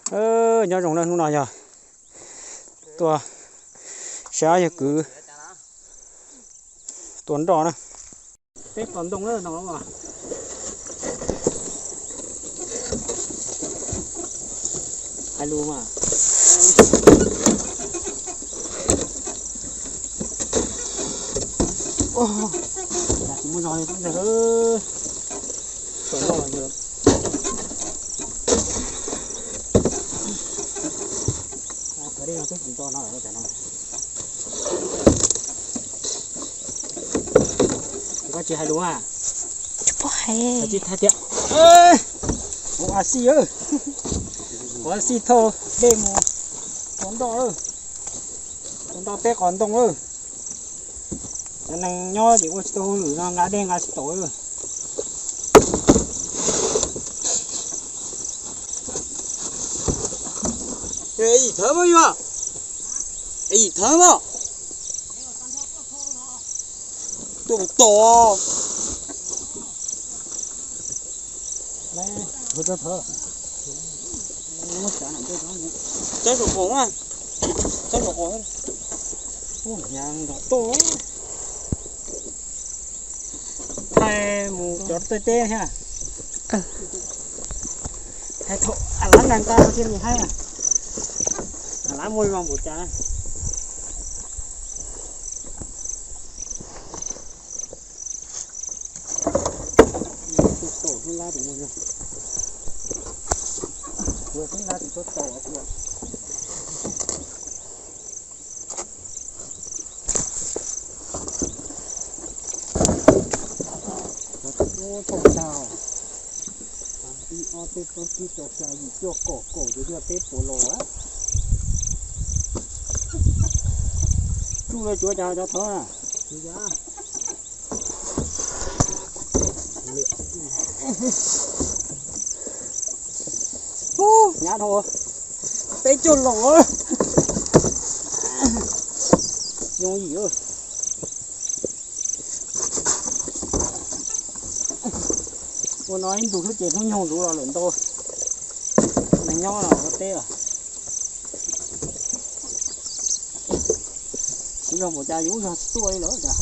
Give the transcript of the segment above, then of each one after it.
Nyob zoo na, hnub no yog tuaj saib yawg kwv tua nroj na. Teb qos ntoo na no. Hais lus mas. Tsis muaj zog li. Tua nroj. Koj tsis hais lus a? Tsis hais tias ua a xij, ua a xij thauj dej mus tua nroj, tua nroj teb qos ntoo. Cov neeg nyob ces ua tsis tau hauj lwm no nqa dej nqa tsis tau. Yim thawv mas yog, yim thawv mas tuaj tos. Tsaib saum qaum, tsaib saum qaum. Hnyav nrov tuaj. Thaij mus cov tej teb thiab. Hais thaum a lab neeg tau thiaj li haib. A lab muaj zog npaum cas. Tua tau hlub lab tus muaj zog. Kuv hlub lab tus tuaj tau kuv. Thauj tag, ib ob peb plaub tsib rau xya yim cuaj kaum kaum ces yog peb puas los. Tsuj li tsuav cas cov thawv na. Hnyav dhau, peb caug lawm. Yooj yim. Ua no ib ntus xwb ces hnub nyoog ntau los lawm ntau. Neeg nyob los ua teb os. Kuv yog npaum cas yus zog tsis tuaj li lawm cas.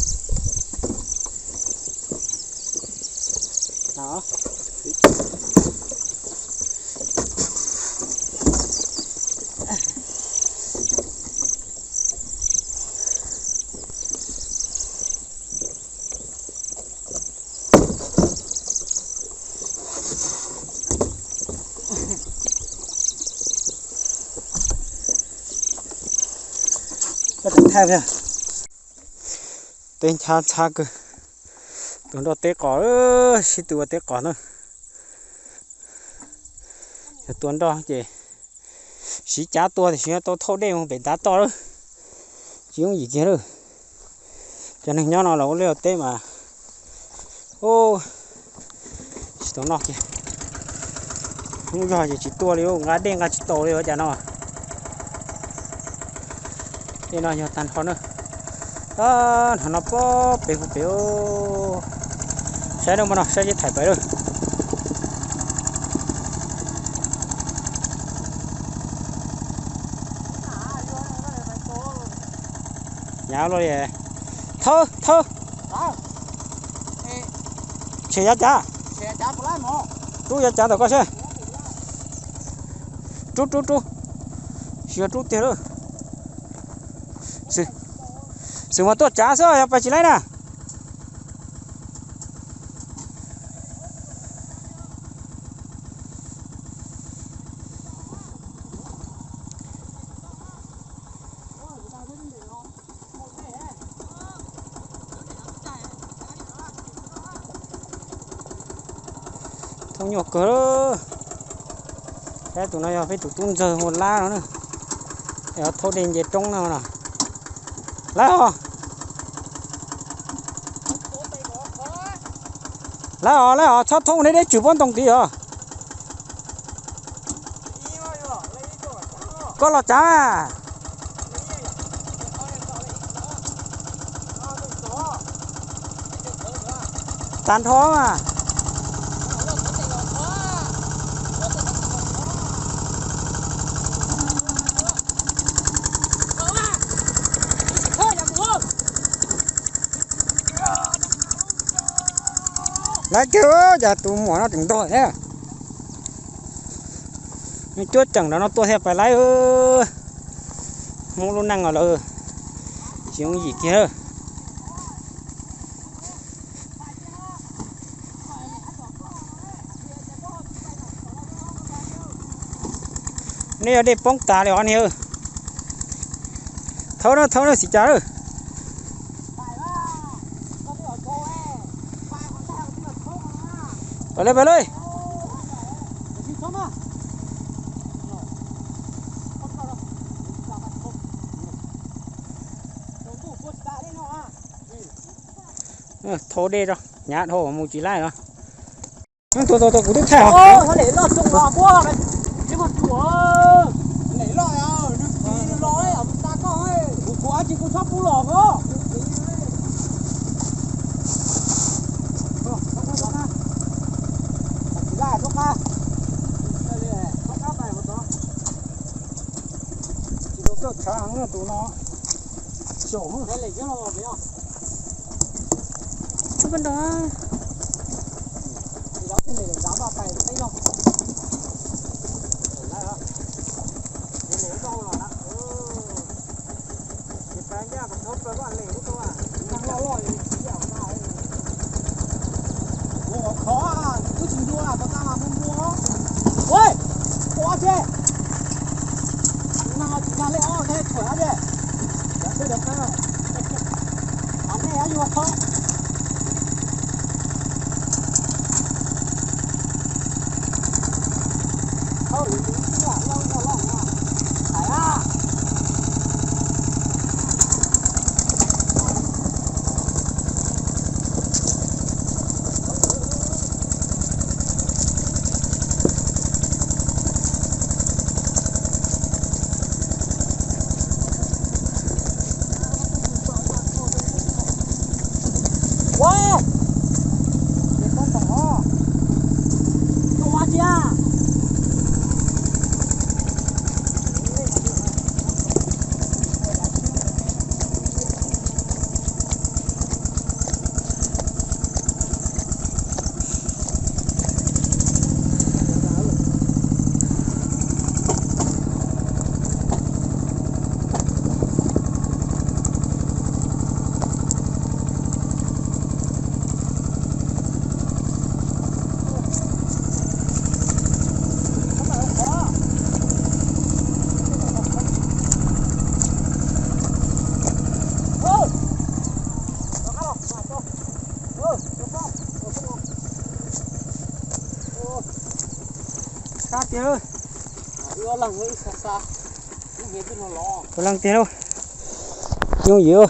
Teb nchav ntxhab kawg, tua nroj teb qos, sib tw ua teb qos na. Yog tua nroj ces siv cav tua tiam sis tau thauj dej mus pem ntav toj lawm, tsis yooj yim kiag lawm. Cov neeg nyob no los ua liaj ua teb mas tsis tau noj kiag. Hnub zog ces tsis tuaj li, nqa dej nqa tsis tau li ua cas no. Dej no yog tag nrho na. Hnov no pob pem hu pem. Saib na, muab no saib sib thaim pem lawm. Nyav luaj li. Thawb, thawb. Tshem yav cav. Rub yav cav ntawm koj seb. Rub, rub, rub. Tsis yog rub tiag lawm. Xwm mas tuaj tsav xwb, yog pais tsis laib na. Thoob nyuaj kawg. Saib tus no yog peb tus tub ntxawg hu Lab no na. Thauj dej nce roob no. Lab os. Lab os, Lab os, txhob thoob deb deb tswm pob ntoo tid os. Koj los tsav. Tag nrho mas. Ua, Laib kiag, cas tus muam no tseem ntog thiab. Nws cuab ceem nrad no tuaj thiaj pais laib. Hmoob lub neej os lawm, tsis yooj yim kiag. Nej yog dej poob tas li os niag. Thawb na, thawb na, xim cas lawm. Pais li, pais li. Thau dej rau, hnyav dhau mus tsis laib no. Tus, tus, tus kuv twb thaij os. Tsis tau coj tshav heev tus no. Xyaum. Ua khov, twb tsis ntua, koj txaj mas mus ntua. Ua, ua tse. Nag tsis nag li os, nag thuam tse. Mas nej yuav khov. Sab tiag. Ua leej tiag lauj. Yooj yim.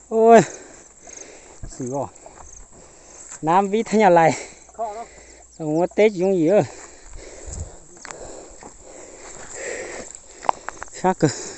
Ua xwm os. Nab vib thab nyaj lais. Muab teb tsis yooj yim. Sab kawg.